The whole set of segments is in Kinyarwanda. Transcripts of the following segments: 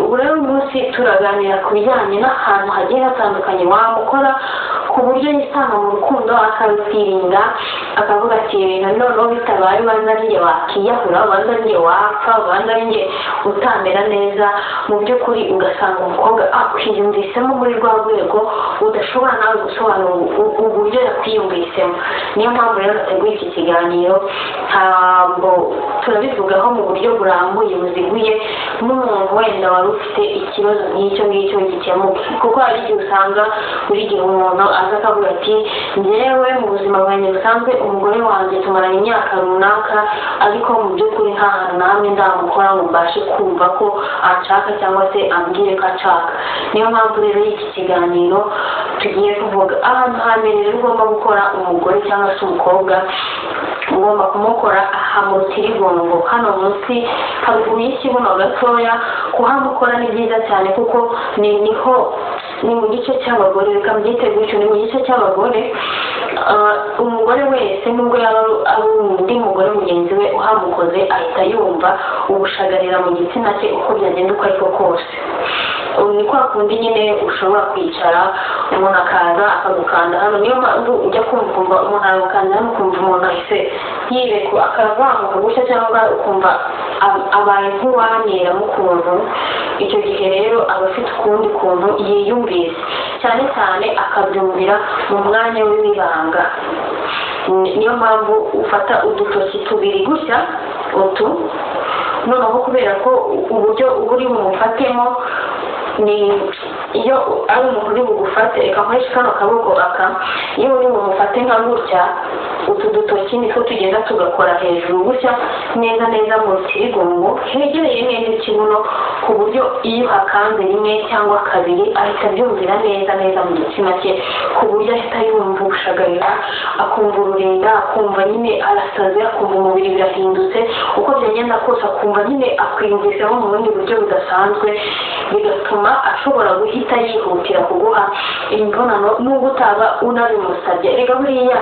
Ubu rero uyu munsi turaganira ku bijyanye n'ahantu hagiye hatandukanye wamukora ku buryo yisanga mu rukundo, akabikwirinda, akavuga ati ibintu noneho bitabaye ubanza ari njye wakiyahura, ubanza ari njye wapfa, ubanza ari njye utamera neza. Mu by'ukuri ugasanga umukobwa akwiyumvisemo muri rwa rwego udashobora nawe gusobanura uburyo yakwiyumvisemo. Niyo mpamvu rero nateguye iki kiganiro, ntabwo turabivugaho mu buryo burambuye buziguye, n'umuntu wenda wari ufite ikibazo nk'icyo ngicyo gikemuke, kuko hari igihe usanga buri gihe umuntu aza akavuga ati njyewe mu buzima bwanjye busanzwe umugore wanjye tumaranye imyaka runaka, ariko mu by'ukuri nta hantu na hamwe ndamukora ngo mbashe kumva ko anshaka cyangwa se ambwire ko anshaka. Niyo mpamvu rero y'iki kiganiro tugiye kuvuga ahantu hambere rero ugomba gukora umugore cyangwa se umukobwa, ugomba kumukora aha mu rutirigongo, hano munsi haruguru y'ikibuno gatoya. Kuhamukora ni byiza cyane kuko niho ni mu gice cy'abagore, reka mbyite gutyo, ni mu gice cy'abagore. Umugore wese nubwo yaba ari undi mugore mugenzi we uhamukoze ahita yumva ubushagarira mu gitsina cye uko byagenda uko ariko kose. Ni kwa kundi nyine ushobora kwicara umuntu akaza akagukanda hano, niyo mpamvu ujya kumva umuntu aragukanda hano ukumva umuntu ahise yireku akazamuka gutya, cyangwa ukumva abaye nk'uwaniramo ukuntu. Icyo gihe rero aba afite ukundi kuntu yiyumvise, cyane cyane akabyumvira mu mwanya w'ibanga. Niyo mpamvu ufata udutoki tubiri gutya utu, noneho kubera ko uburyo uri bumufatemo ni iyo ari umuntu uri bugufate, reka nkoreshe kano kaboko aka, iyo uri bumufate nka gutya, utu dutoki nitwo tugenda tugakora hejuru gutya neza neza mu rutirigongo hegereye neza ikibuno, ku buryo iyo uhakanze rimwe cyangwa kabiri ahita abyumvira neza neza mu gitsina cye, ku buryo ahita yumva ubushagarira, akumva ururinda, akumva nyine arasaze, akumva umubiri birahindutse, uko byagenda kose akumva nyine akwiyumvisemo mu bundi buryo budasanzwe, bigatuma ashobora guhita yihutira kuguha imibonano nubwo utaba unabimusabye. Reka buriya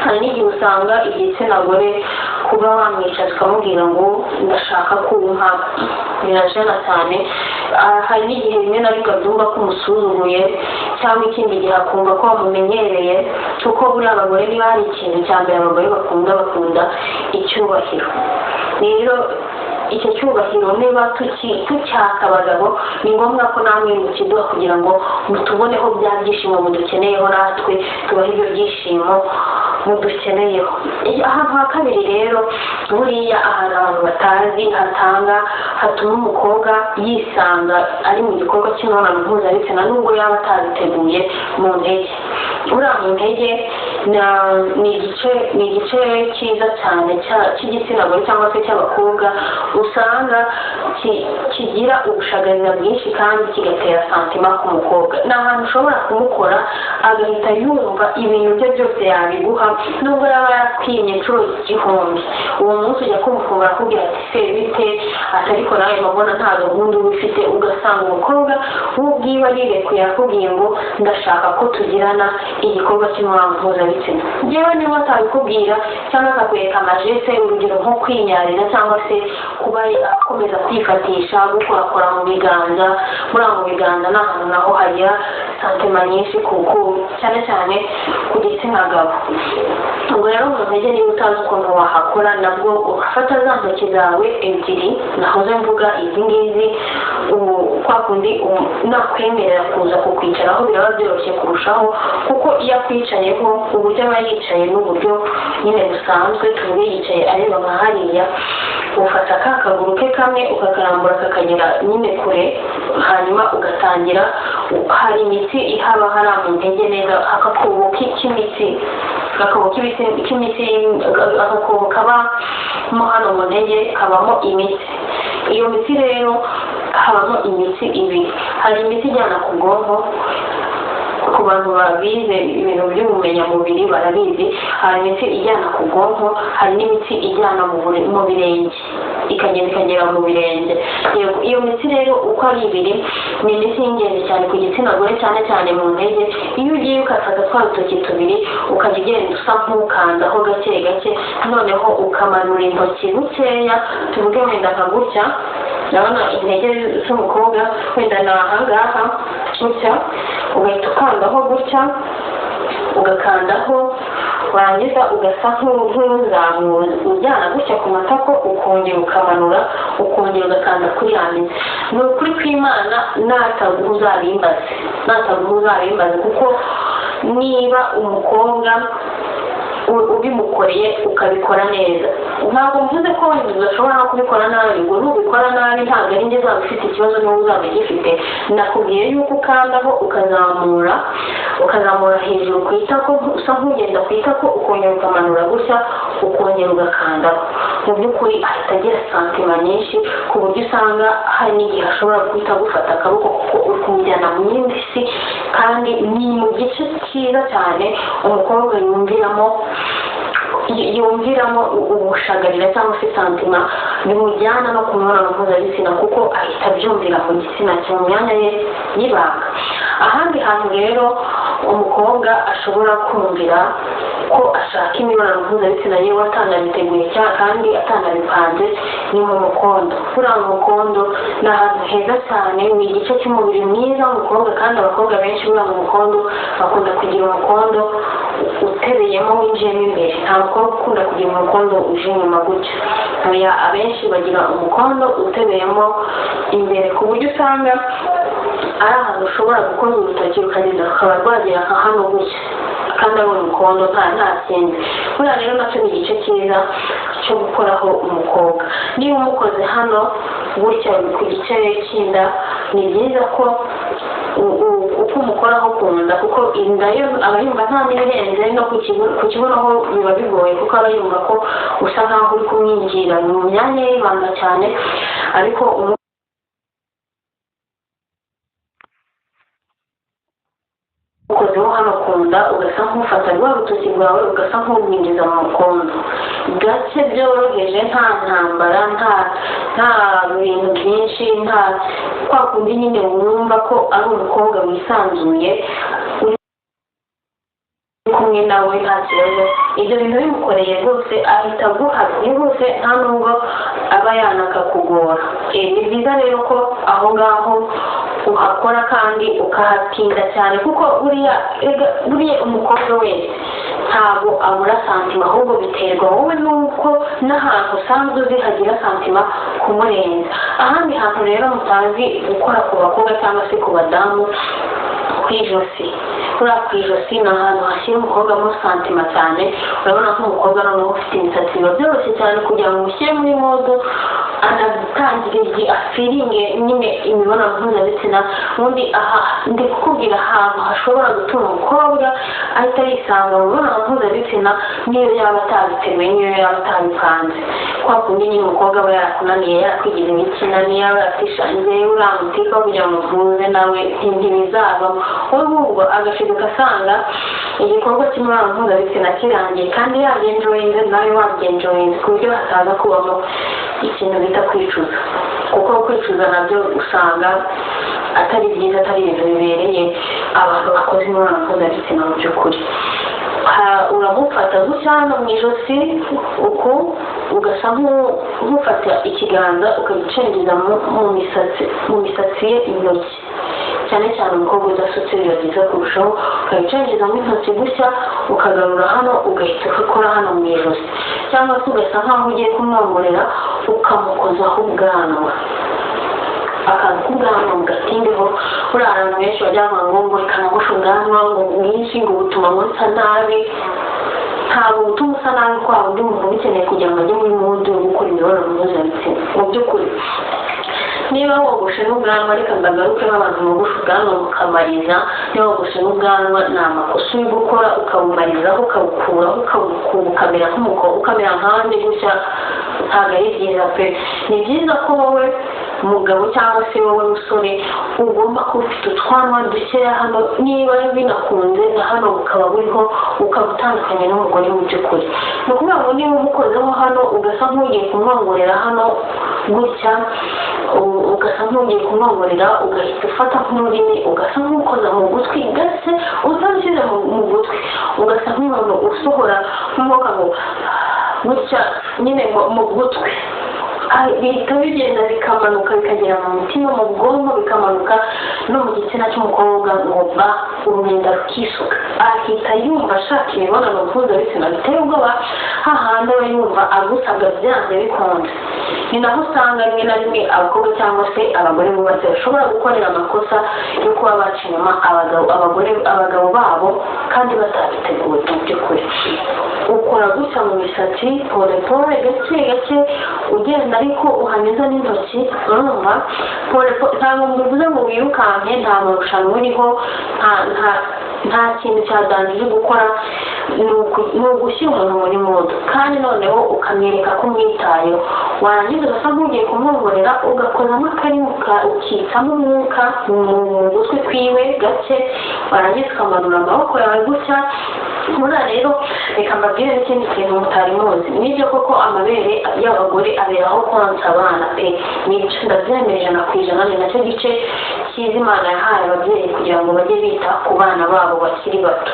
hari n'igihe usanga igitsina gore kuba wamwicaza ukamubwira ngo ndashaka kumpa, birajena cyane. Hari n'igihe rimwe na rimwe abyumva ko umusuzuguye, cyangwa ikindi gihe akumva ko wamumenyereye, kuko buriya abagore niba hari ikintu cya mbere abagore bakunda icyubahiro. Rero icyo cyubahiro niba tucyaka abagabo, ni ngombwa ko namwe mukiduha kugira ngo mutuboneho bya byishimo mudukeneyeho, natwe tubahe ibyo byishimo mudukeneyeho. Ahantu ha kabiri rero, buriya ahantu abantu batazi hatanga hatuma umukobwa yisanga ari mu gikorwa cy'imibonano mpuzabitsina nubwo yaba atabiteguye, mu ntege. Buriya mu ntege ni igice cyiza cyane cy'igitsina gore cyangwa se cy'abakobwa, usanga kigira ubushagarira bwinshi kandi kigatera santima ku mukobwa. Ni ahantu ushobora kumukora agahita yumva ibintu bye byose yabiguha nubwo yaba yakwimye inshuro 1000. Uwo munsi ujya kumva akubwira ati se bite, ariko nawe mbona nta gahunda uba ufite, ugasanga umukobwa we ubwiwe arirekuye akubwiye ngo ndashaka ko tugirana igikorwa cy'imibonano mpuzabitsina. Yewe niba atabikubwira cyangwa akakwereka amajese, urugero nko kwinyarira cyangwa se kuba akomeza kwifatisha, gukorakora mu biganza. Muri mu biganza ni ahantu naho hagira santima nyinshi, kuko cyane cyane ku gitsina gabo. Ubwo rero mu ntege niba utazi ukuntu wahakora, nabwo ufata za ntoki zawe ebyiri nahoze mvuga izi ngizi, kwa kundi nakwemerera kuza kukwicaraho biraba byoroshye kurushaho, kuko iyo akwicayeho uburyo aba yicaye n'uburyo nyine busanzwe, tuvuge yicaye areba nka hariya, ufata ka kaguru ke kamwe ukakarambura kakagera nyine kure, hanyuma ugatangira. Hari imitsi ihaba hariya mu ntege neza, akakubo k'imitsi, agakobo kabamo hano mu ntege kabamo imitsi. Iyo mitsi rero habamo imitsi ibiri, hari imitsi ijyana ku bwonko, ku bantu babize ibintu by'ubumenyamubiri barabizi, hari imitsi ijyana ku bwonko, hari n'imitsi ijyana mu birenge, ikagenda ikagera mu birenge. Iyo mitsi rero uko ari ibiri ni imitsi y'ingenzi cyane ku gitsina gore, cyane cyane mu ntege. Iyo ugiye ukafata twa rutoki tubiri ukajya ugenda usa nk'ukandaho gake gake, noneho ukamanura intoki bukeya, tuvuge wenda nka gutya, Ndabona intege z'umukobwa wenda ni ahangaha gutya, ugahita ukandaho gutya, ugakandaho, warangiza ugasa nk'uzamura ujyana gutya ku matako, ukongera ukamanura, ukongera ugakanda kuri ya mitsi. Ni ukuri kw'Imana, nataguha uzabimbaze, nataguha uzabimbaze, kuko niba umukobwa ubimukoreye ukabikora neza, ntabwo mvuze ko wenda udashobora no kubikora nabi, ngo nubikora nabi ntabwo ari njye uzaba ufite ikibazo, n'uwo uzaba ugifite. Nakubwiye yuko ukandaho ukazamura, ukazamura hejuru ku itako, usa nk'ugenda ku itako, ukongera ukamanura gutya, ukongera ugakandaho. Mu by'ukuri ahita agira sentiment nyinshi, ku buryo usanga hari n'igihe ashobora guhita agufata akaboko, kuko uri kumujyana mu yindi si, kandi ni mu gice cyiza cyane umukobwa yumviramo ubushagarira cyangwa se sentiment bimujyana no ku mibonano mpuzabitsina, kuko ahita abyumvira mu gitsina cye, mu myanya ye y'ibanga. Ahandi hantu rero umukobwa ashobora kumvira ko ashaka imibonano mpuzabitsina yewe atanabiteguye kandi atanabipanze ni mu mukondo. Buriya mu mukondo ni ahantu heza cyane, ni igice cy'umubiri mwiza w'umukobwa, kandi abakobwa benshi buriya mu mukondo bakunda kugira umukondo utebeyemo, winjiyemo imbere. Nta mukobwa ukunda kugira umukondo uje inyuma gutya. Oya, abenshi bagira umukondo utebeyemo imbere, ku buryo usanga ari ahantu ushobora gukoza urutoki rukagenda rukaba rwagera nka hano gutya, kandi ari umukondo nta kindi. Buriya rero nacyo ni igice cyiza cyo gukoraho umukobwa. Niba umukoze hano gutya ku gice cy'inda, ni byiza ko uko umukoraho ku nda, kuko inda yo aba yumva nta n'ibirenze, no ku kibuno ho biba bigoye, kuko aba yumva ko usa nkaho uri kumwinjira mu myanya y'ibanga cyane. Ariko umukozeho hano ku nda, ugasa nk'ufata rwa rutoki rwawe, ugasa nk'urwinjiza mu mukondo gake byoroheje, nta ntambara, nta bintu byinshi, nta kwa kundi nyine wumva ko ari umukobwa wisanzuye uri kumwe nawe nta kibazo. Ibyo bintu bimukoreye rwose ahita aguha byihuse, nta nubwo aba yanakakugora. Ni byiza rero ko aho ngaho uhakora kandi ukahatinda cyane, kuko buriya umukobwa wese ntabwo abura sentiment, ahubwo biterwa wowe nuko n'ahantu usanzwe uzi hagira sentiment kumurenza. Ahandi hantu rero mutazi gukora ku bakobwa cyangwa se ku badamu, ku ijosi. Buriya ku ijosi ni ahantu hashyira umukobwa muri sentiment cyane. Urabona ko umukobwa noneho ufite imisatsi biba byoroshye cyane kugira ngo umushyire muri modo, anatangire afiringe nyine imibonano mpuzabitsina. Ubundi aha ndi kukubwira ahantu hashobora gutuma umukobwa ahita yisanga mu mibonano mpuzabitsina, niyo yaba atabiteguye, niyo yaba atabipanze. Kwa kundi nyine umukobwa aba yarakunaniye, yarakwigize imikino, niyo yaba yatishangiye uriya mutika kugira ngo muhuze nawe ntibizavamo, ahubwo agashiduka asanga igikorwa cy'imibonano mpuzabitsina kirangiye, kandi yabyenjoyinze nawe wabyenjoyinze, ku buryo hataza kubamo ikintu bita kwicuza, kuko kwicuza nabyo usanga atari byiza, atari ibintu bibereye abantu bakoze imibonano mpuzabitsina. Mu by'ukuri uramufata gutya hano mu ijosi uku, ugasa nk'ufata ikiganza ukagicengeza mu misatsi ye intoki, cyane cyane umukobwa udasutse biba byiza kurushaho, ukabicengezamo intoki gutya, ukagarura hano, ugahita ukora hano mu ijosi, cyangwa se ugasa nkaho ugiye kumwongorera, ukamukozaho ubwanwa, akantu k'ubwanwa mugatindeho. Buriya abantu benshi bajya bavuga ngo reka nogoshe ubwanwa ngo bwinshi, ngo butuma nsa nabi. Ntabwo butuma usa nabi kwa wundi muntu ubikeneye kugira ngo ajye muri mudu yo gukora imibonano mpuzabitsina. Mu by'ukuri niba wogoshe n'ubwanwa, reka ndagaruke nk'abantu bogosha ubwanwa mukamariza, niba wogoshe n'ubwanwa ni amakosa uri gukora, ukabumarizaho, ukabukuraho, ukamera nk'umukobwa, ukamera nk'abandi gutya, ntabwo ari byiza pe. Ni byiza ko wowe mugabo cyangwa se wowe musore ugomba kuba ufite utwanwa dukeya hano, niba binakunze na hano bukaba buriho, ukaba utandukanye n'umugore. Mu by'ukuri ni ukuvuga ngo niba umukozeho hano ugasa nk'ugiye kumwongorera hano gutya, ugasa nk'ugiye kumwongorera, ugahita ufata nk'ururimi ugasa nk'ukoza mu gutwi gake, utabishyize mu gutwi, ugasa nk'umuntu usohora nk'umwuka ngo gutya nyine mu gutwi. Bihita bigenda bikamanuka bikagera mu mutima, mu bwonko, bikamanuka no mu gitsina cy'umukobwa, ngo ba ururenda rukisuka, ahita yumva ashaka imibonano mpuzabitsina biteye ubwoba, hahandi aba yumva agusabwa byanze bikunze. Ni naho usanga rimwe na rimwe abakobwa cyangwa se abagore bubatse bashobora gukorera amakosa yo kuba baca inyuma abagabo, abagore, abagabo babo kandi batabiteguye. Mu by'ukuri ukora gutya mu misatsi pole pole, gake gake ugenda, ariko uhanyuza n'intoki, urumva, pole pole. Ntabwo mbivuze ngo wirukanke, nta marushanwa uriho, nta kintu cya danger uri gukora. Ni ugushyira umuntu muri mood, kandi noneho ukamwereka ko umwitayeho. Warangiza ugasa nk'ugiye kumwongorera, ugakozamo akarimi, ukitsamo umwuka mu gutwi kwiwe gake, warangiza ukamanura amaboko yawe gutya. Buriya rero reka mbabwire n'ikindi kintu mutari muzi. Nibyo koko amabere y'abagore aberaho konsa abana pe, nibyo, ndabyemera 100%. Ni nacyo gice cyiza Imana yahaye ababyeyi kugira ngo bajye bita ku bana babo bakiri bato.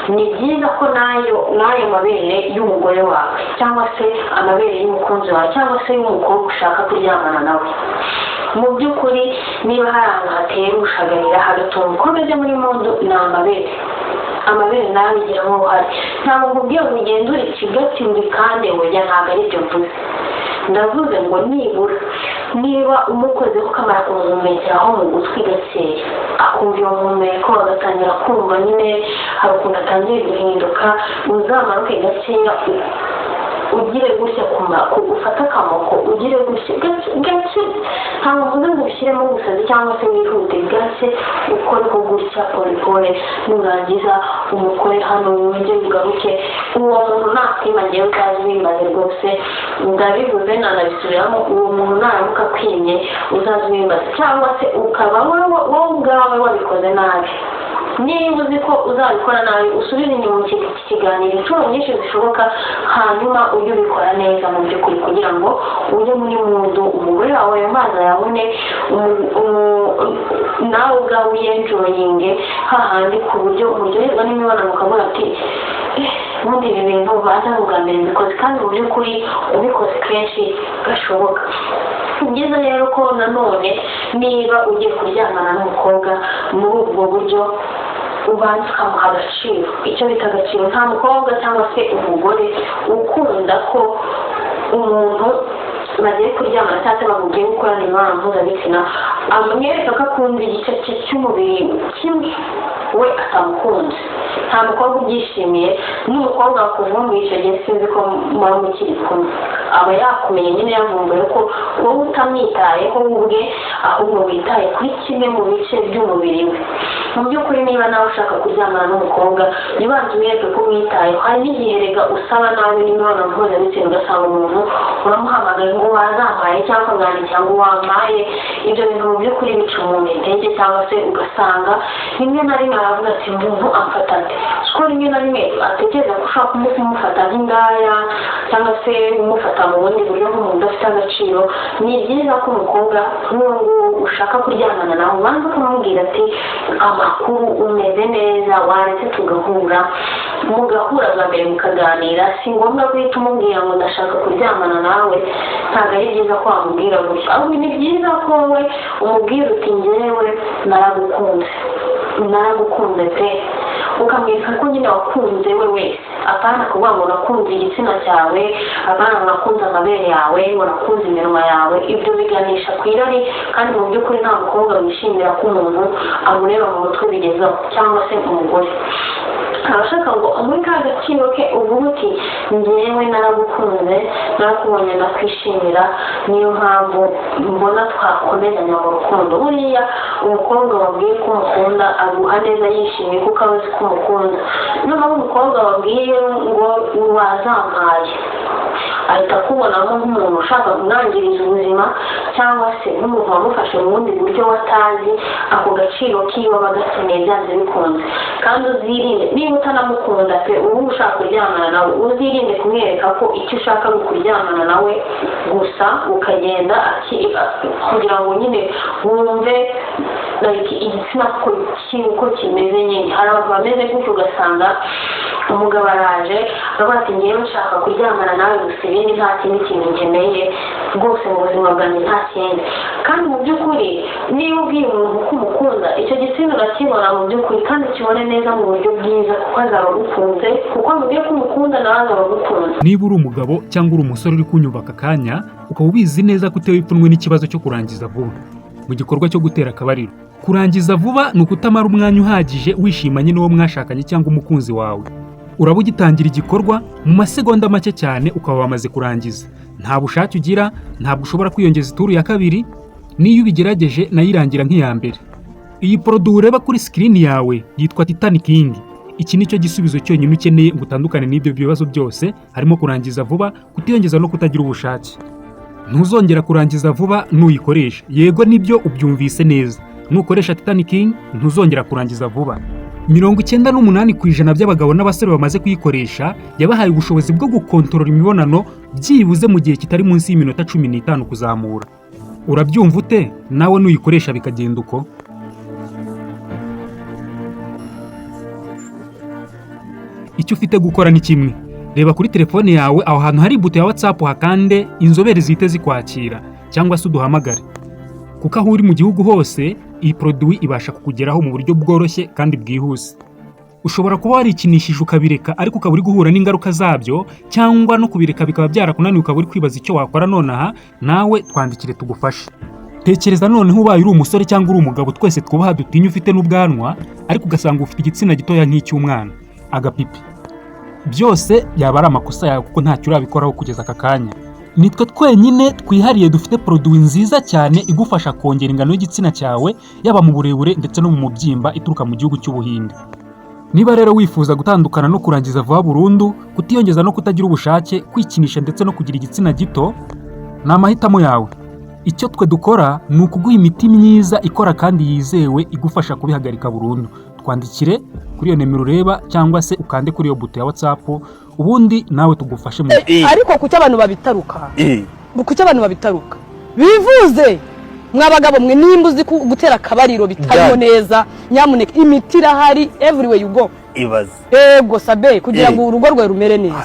Ni byiza ko nayo n'ayo mabere y'umugore wawe, cyangwa se amabere y'umukunzi wawe, cyangwa se y'umukobwa ushaka kuryamana nawe, mu by'ukuri niba hari ahantu hatera ubushagarira hagatuma umukobwa ajya muri mood, ni amabere. Amabere nawe bigiramo uruhare. Ntabwo nkubwiye ngo ugende urikigati kandi oya, ntabwo ari byo mvuze. Ndavuze ngo nibura niba umukozeho, ukamara kumuhumekeraho mu gutwi gakeya, akumva iyo mpumeko, agatangira kumva nyine hari ukuntu atangiye guhinduka, uzamanuke gakeya, ugire gutya ufate akamoko, ugire gutya gake gake. Ntabwo mvuze ngo ushyiremo ubusazi cyangwa se wihute, gake ukoreho gutya pole pole. Nurangiza umukore hano, wongere ugaruke. Uwo muntu nakwima, ngewe utazi ubimbaze rwose, ndabivuze nanabisubiramo, uwo muntu naramuka akwimye uzaze ubimbaze, cyangwa se ukaba wowe ubwawe wabikoze nabi. Niba uzi ko uzabikora nabi, usubize inyuma iki kiganiro inshuro nyinshi zishoboka, hanyuma ujye ubikora neza mu by'ukuri, kugira ngo ujye muri mood, umugore wawe ayo mazi ayabone, nawe ubwawe uyenjoyinge hahandi ku buryo umuryoherwa n'imibonano, ukavuga ati: "Ubundi ibi bintu baza bwa mbere mbikoze." Kandi mu by'ukuri ubikoze kenshi gashoboka. Ni byiza rero ko nanone niba ugiye kuryamana n'umukobwa muri ubwo buryo, ubanza ukamuha agaciro, icyo bita agaciro. Nta mukobwa cyangwa se umugore ukunda ko umuntu bagiye kuryamana cyangwa se bamubwiye gukorana imibonano mpuzabitsina amwereka ko akunda igice cye cy'umubiri kimwe, we atamukunze. Nta mukobwa ubyishimiye. N'umukobwa wakuvumbuye icyo gihe, sinzi ko muba mukiri kumwe, aba yakumenye nyine, yavumbuye ko wowe utamwitayeho ubwe, ahubwo witaye kuri kimwe mu bice by'umubiri we. Mu by'ukuri niba nawe ushaka kuryamana n'umukobwa, ntibanze umwereke ko umwitayeho. Hari n'igihe rega usaba nabi n'imibonano mpuzabitsina, ugasanga umuntu uramuhamagaye ngo wazampaye, cyangwa ukamwandikira ngo wampaye. Ibyo bintu mu by'ukuri bica umuntu intege, cyangwa se ugasanga rimwe na rimwe aravuga ati: "Umuntu amfata ate?" Kuko rimwe na rimwe atekereza ko ushobora kumufata nk'indaya, cyangwa se umufata mu bundi buryo nk'umuntu udafite agaciro. Ni byiza ko umukobwa nk'uwo nguwo ushaka kuryamana nawe ubanza ukamubwira ati: "Amakuru, umeze neza? Waretse tugahura?" Mugahura bwa mbere mukaganira. Si ngombwa guhita umubwira ngo ndashaka kuryamana nawe, ntabwo ari byiza ko wamubwira gutyo. Ahubwo ni byiza ko wowe umubwira uti: "Njyewe naragukunze, naragukunze pe." Ukamwereka ko nyine wakunze we wese, apana kuvuga ngo nakunze igitsina cyawe, apana ngo nakunze amabere yawe, ngo nakunze iminwa yawe. Ibyo biganisha ku irari, kandi mu by'ukuri nta mukobwa wishimira ko umuntu amureba mu mutwe bigezaho, cyangwa se umugore abashaka ngo muri ka gaciro ke. Uvuga uti: "Njyewe naragukunze, narakubonye, ndakwishimira, niyo mpamvu mbona twakomezanya mu rukundo." Buriya umukobwa wabwiye ko umukunda aguha neza yishimiye, kuko aba azi ko umukunda. Noneho umukobwa wabwiye ngo wazampaye, ahita akubonamo nk'umuntu ushaka kumwangiriza ubuzima, cyangwa se nk'umuntu wamufashe mu bundi buryo watazi. Ako gaciro kiwe aba agakeneye byanze bikunze. Kandi uzirinde, niba utanamukunda pe, uba ushaka kuryamana nawe, uzirinde kumwereka ko icyo ushaka ari ukuryamana nawe gusa, ukagenda kugira ngo nyine wumve like igitsina ko uko kimeze nyine. Hari abantu bameze gutyo, ugasanga umugabo araje aravuga ati: "Ngewe nshaka kuryamana nawe gusa, ibindi nta kindi kintu nkeneye." Rwose mu buzima bwanjye nta kindi. Kandi mu by'ukuri, niba ubwiye umuntu ko umukunda, icyo gitsina urakibona mu by'ukuri, kandi ukibone neza mu buryo bwiza, kuko azaba agukunze, kuko amubwiye ko umukunda, nawe azaba agukunze. Niba uri umugabo cyangwa uri umusore uri kunyumva aka kanya, ukaba ubizi neza ko utewe ipfunwe n'ikibazo cyo kurangiza vuba mu gikorwa cyo gutera akabariro, kurangiza vuba ni ukutamara umwanya uhagije wishimanye n'uwo mwashakanye cyangwa umukunzi wawe. Uraba ugitangira igikorwa, mu masegonda make cyane ukaba wamaze kurangiza. Nta bushake ugira, ntabwo ushobora kwiyongeza ituru ya kabiri, n'iyo ubigerageje nayo irangira nk'iya mbere. Iyi produit ureba kuri screen yawe yitwa Titan King. Iki ni cyo gisubizo cyonyine ukeneye ngo utandukane n'ibyo bibazo byose, harimo kurangiza vuba, kutiyongeza no kutagira ubushake. Ntuzongera kurangiza vuba nuyikoresha. Yego, nibyo, ubyumvise neza. Nukoresha Titan King ntuzongera kurangiza vuba. 98% by'abagabo n'abasore bamaze kuyikoresha, yabahaye ubushobozi bwo gukontorora imibonano byibuze mu gihe kitari munsi y'iminota 15 kuzamura. Urabyumva ute nawe nuyikoresha bikagenda uko? Icyo ufite gukora ni kimwe: reba kuri telefone yawe aho hantu hari buto ya WhatsApp, hakande, inzobere zihite zikwakira, cyangwa se uduhamagare, kuko aho uri mu gihugu hose iyi produit ibasha kukugeraho mu buryo bworoshye kandi bwihuse. Ushobora kuba warikinishije ukabireka, ariko ukaba uri guhura n'ingaruka zabyo, cyangwa no kubireka bikaba byarakunaniye, ukaba uri kwibaza icyo wakora nonaha. Nawe twandikire tugufashe. Tekereza noneho ubaye uri umusore cyangwa uri umugabo twese twubaha, dutinya, ufite n'ubwanwa, ariko ugasanga ufite igitsina gitoya nk'icy'umwana, agapipi. Byose yaba ari amakosa yawe, kuko ntacyo urabikoraho kugeza aka kanya. Nitwe twenyine twihariye dufite produit nziza cyane igufasha kongera ingano y'igitsina cyawe, yaba mu burebure ndetse no mu mubyimba, ituruka mu gihugu cy'Ubuhinde. Niba rero wifuza gutandukana no kurangiza vuba burundu, kutiyongeza no kutagira ubushake, kwikinisha ndetse no kugira igitsina gito, ni amahitamo yawe. Icyo twe dukora ni ukuguha imiti myiza ikora kandi yizewe, igufasha kubihagarika burundu. Twandikire kuri iyo nimero ureba, cyangwa se ukande kuri iyo buto ya WhatsApp, ubundi nawe tugufashe mu Ariko kuki abantu babitaruka? Kuki abantu babitaruka? Bivuze mwa bagabo mwe, nimba uzi ko gutera akabariro bitarimo neza, nyamuneka, imiti irahari everywhere you go. Ibaze. Ego sabe, kugira ngo urugo rwawe rumere neza.